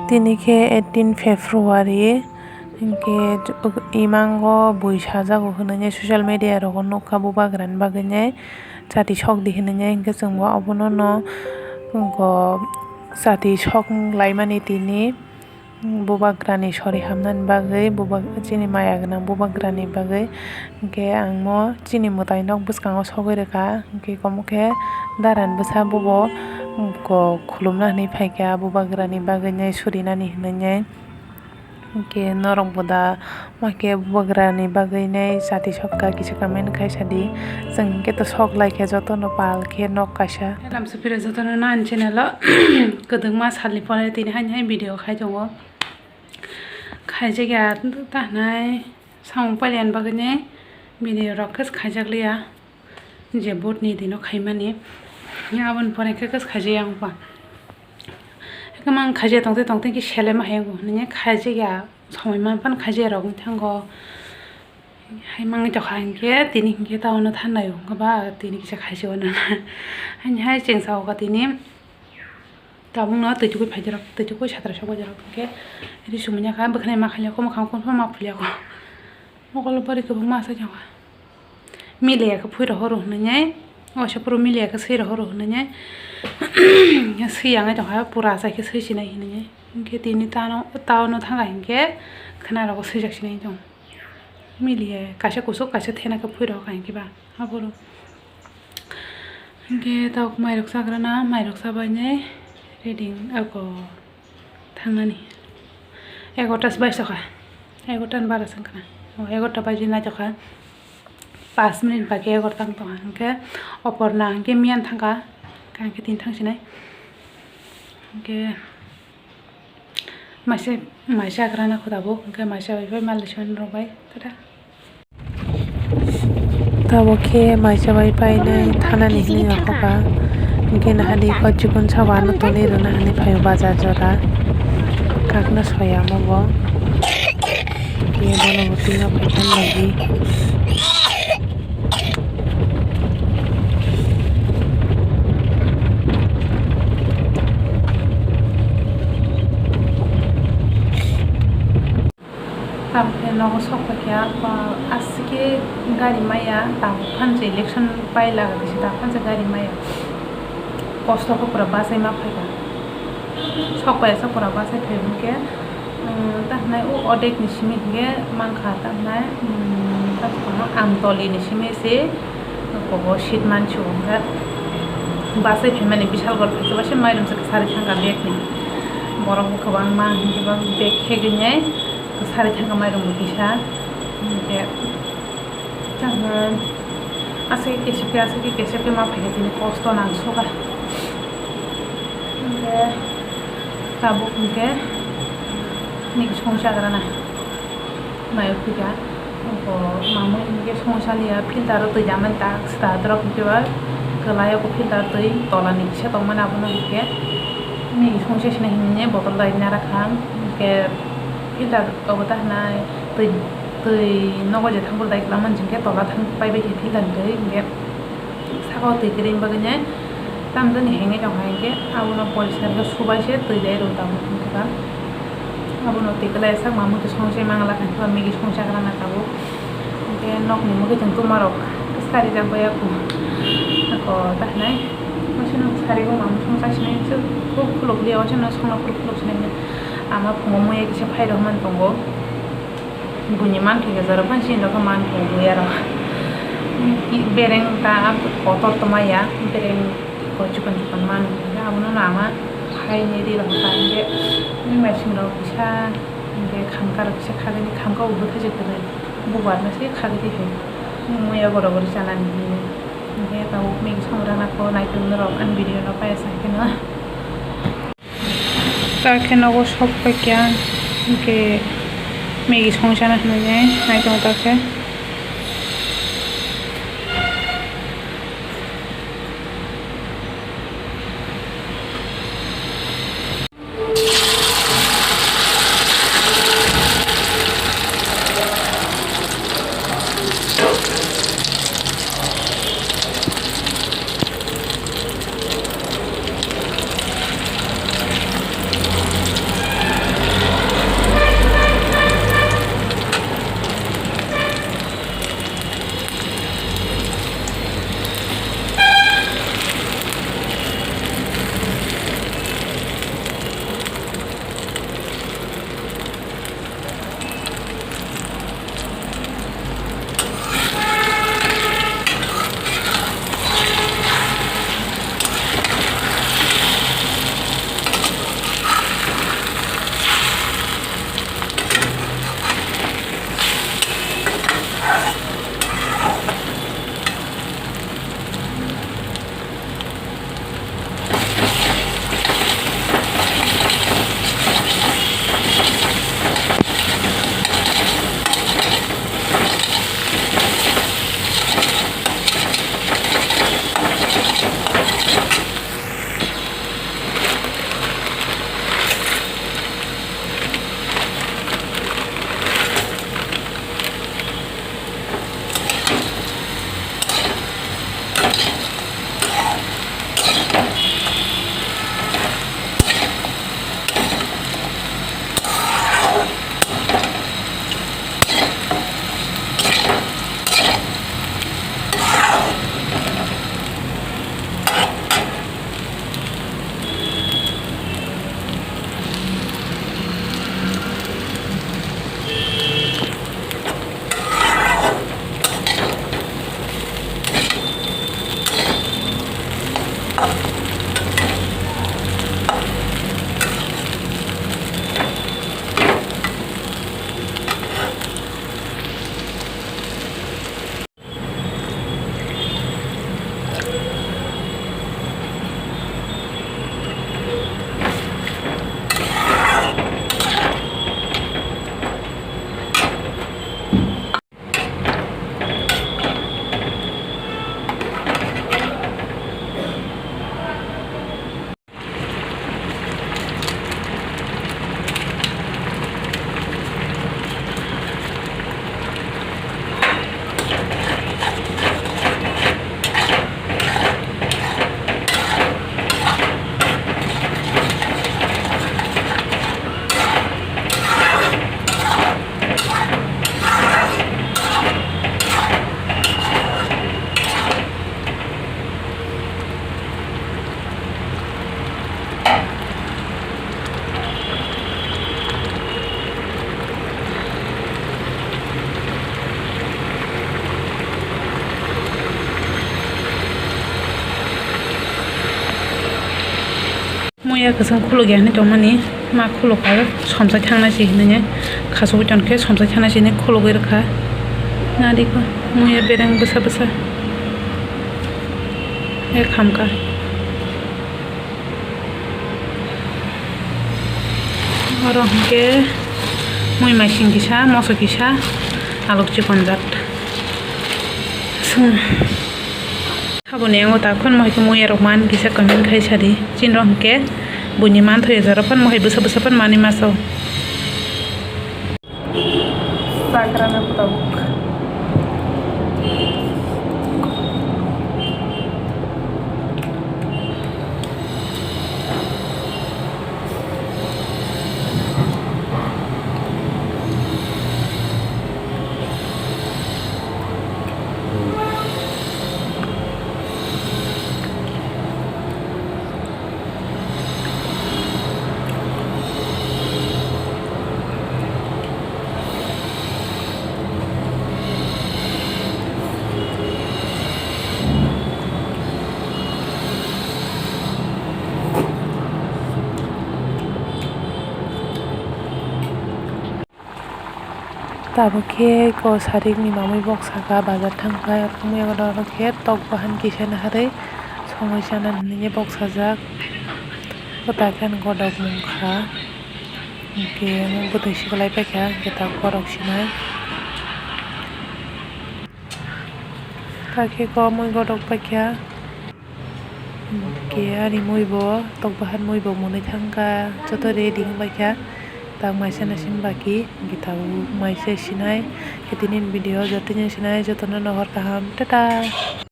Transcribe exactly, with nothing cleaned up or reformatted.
Tini khe eighteen February, hinkhe imango bui sajago hinwi social media rogo nukha bubagrani bagwi nai chati sokdi hinwi nai, hinkhe chwngbo obono no chati sok laimani tini bubagrani sori hamnani bagwi, bubag-, chini maya gwnang bubagrani bagwi. Hinkhe ang mo chini mwtai nok bwskango sogwi rwkha, hinkhe omo khe darani bwsa bobo khulumna hinwi phaikha bubagrani bagwi nai surinani hinwi nai. Hinkhe norok bo da ma khe bubagrani bagwi nai chati sokha kisa comment khai sadi. Chwng hinkhe to sok lai khe jotono pal khe nok kaisa. Welcome suphira jotono ani channel o. Kwdwkma salni pore tini haini hai video khai tongo. Khaijak ya ta hinai samung pailani bagwi nai video rok khe khaijak liya. Je vote ni dino khaimani, aboni pore khe khaijaya wngkha. Haikhe mang khaijaya tongte tongte khe selema hai wngo hinwi khaijaya, somoi manphano khaijaya rok wng thango. Hai mangwi tongkha hinkhe tini hinkhe ta uano thangnai wngkha ba tini kisa khaijaya uano. Haini hai chwng sa o kha tini. Tabukno twi tukui phaijak rok, twi tukui satra sok baijak rok hinkhe ri sumui ya kha bwkhwnai ma khailya kho, mwkhang phano ma phulia kho. Mokol bari kwbangma asai tongkha. Miliya khe phui rohoro hinwi, waisa phuru miliya khe swi rohoro hinwi, swi yang tongkha, pura achai khe swi sinai hinwi. Hinkhe tini tano, tano thangkha hinkhe khwnarogo swijak sinai tong. Miliya kaisa kuchuk kaisa thena khe phui rohorkha hinkhe ba aphuru. Hinkhe tabuk mairok chagrana, mairok chabainai ready wng ako. Thangnani egarota se baisokha, egarota ni bara se wngkha na. O egarota baji naitokha, pash minute bagwi egarota wng tongkha. Hinkhe oporna hinkhe miyan thangkha, hinkhe tini thangsinai. Hinkhe maisa, maisa agrana kho tabuk, hinkhe maisa bai bai malai songni rok bai, tata. Tabuk khe maisa bai painai thanani hinwi rokha, hinkhe nahadi kok chikon sabo ano tonwi rwna hinwi phaio bazar jora, kakno soya omo bo, hinkhe bono bo twino phaikha bagwi. Tamokhe nogo sok paikha, ba, aswk khe gari maya, tabuk phansa election pai laga kisa, tabuk phansa gari maya. Kosto khe pura bachai ma phaikha. Sok pai sok pura bachai phai hinkhe, um, ta hinai o odek ni simi hinkhe mankha, ta hinai, um, ta hinai Amtoli ni simi se. Kobo seat mansi o hwnba bachai phaimani bisal gol phaisa baisa mairum se kwsari thangkha bag ni. Borok bo kwbangma hinkhe ba bag khegwinai kwsari thangkha mairum bo kisa. Hinkhe aswk kesep khe aswk kesep khe ma phaikha tini kosto nang sokha. Hinkhe tabuk hinkhe nini songsa grana. Mai phika, mamwi hinkhe songsa liya, filter o twi jamani tak sita drop hinkhe ba kwlai o filter twi tola ni kisa tongmani abono hinkhe nini songsa sina hinwi bottle dai nara kha, hinkhe filter obo ta hinai twi, twi nogo je thangphuru dai kwlangmani hinkhe tola thang pai bai khe filter ni twi hinkhe. Saka o twi kwrwi bagwi nai tamjani hengwi tongkha hinkhe abono poriskar khe subai se twi dai rw tabuk hinkhe ba abono twi kwlai sak mamwi khe songchai mangla hinkhe ba Maggie songchakra na tabuk hinkhe nokni mwkhwtwng tuma rok sari jak bai ya kho ako ta hinai waisa no sari o mamwi songchak sinai khuluk liya waisa no songna khuluk khuluk sinai ama phungo muiya kisa phai rw man tongo. Buini mankhe khe jora phano chini rokhe mankhe buya rok. Bereng ta kotor tongma ya, bereng ko chikon chikon mankhe abono no ama phaini ri rok ta hinkhe buini maising rok kisa hinkhe khamka rok kisa khagini khamka o bwthaijak kwrwi bubar no se khagwi twi hai muya gora gori chanani hinwi hinkhe tabuk Maggie song rana kho naitok norok ani video no paiya sa kheno. Ta khe nogo sok paikha, hinkhe Maggie songchana hinwi nai tongo ta khe. Kwchwng khulukya hinwi tongmani, ma khulukha, somsai thangnai se hinwi khasugwi tongkhe, somsai thangnai se hinwi khulugwi rwkha. Nadiko, muiya bereng bwsa bwsa. E khamkha. Oro hwnkhe mui maising kisa, moso kisa, alok chikonjak. Sabo ni yango ta khun mohai khe muiya rok man kisa comment khai sadi. Chinrok hwnkhe buini manthoya jora phan mohai bwsa bwsa phan mani maso. Sakrana tok. Tabuk khe ko sarik ni mamwi bok saka bazar thang kha, oro khe tok bahan kisa naharwi songwi chana hinwi bok sajak. Kwtal khe ani godok mung kha, hwnkhe bwtwi siklai paikha, hwnkhe tabuk borok sinai. Hakhe ko mui godok paikha. Hwnkhe ani mui bo tok bahan mui bo mwnwi thangkha, joto ready wngbaikha. Tak maisa naising baki, hwnkhe tabuk maisa sinai. Khe tini video joto sinai, jotono no hor kaham, tata.